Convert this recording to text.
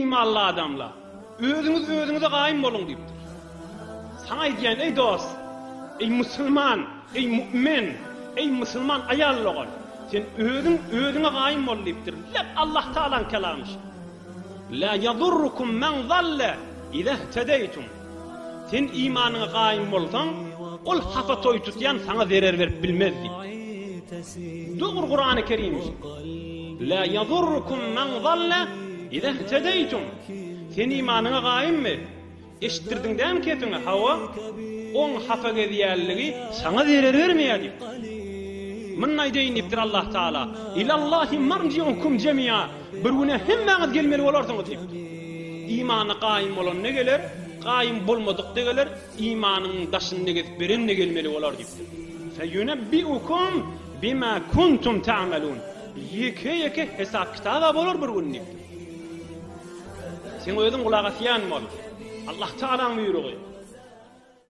imanly adamlar! Özüňiz özüňize gaýym boluň diýipdir. Saňa aýdýan, eý dost, eý musulman, eý mu'min, eý musulman aýal dogan, sen özüň özüňe gaýym bol diýipdir. Lep Allah Tagalaň kelamy şu. La ýadurrukum men zalle izehtedeýtum. Sen imanyňa gaýym bolsaň, ol hapa toý tutýan saňa zerer berip bilmez diýipdir. Dogry Kurany Kerim şu. La ýadurrukum men zalle izehtedeýtum. Sen imanyňa gaýymmy? Eşitdirdiň dämi kepiňi? Hawa. Oň hapa gezýänligi saňa zerer bermeýär diýipdir. Mundan aýdaýyn diýipdir Allah Taala. Ilallahi marji'ukum jemi'a. Bir güne hemmäňiz gelmeli bolarsyňyz diýipdir. Imana gaýym bolan ne geler, gaýym bolmadyk de geler, imanyň daşyny gezip beren de gelmeli bolar diýipdir. Feýunebbi'ukum bima kuntum ta'malun. Ýeke-ýeke hesap-kitaba bolar bir gün diýipdir. Seň özüň gulak asýan bol. Allah Tagalaň buýrugy.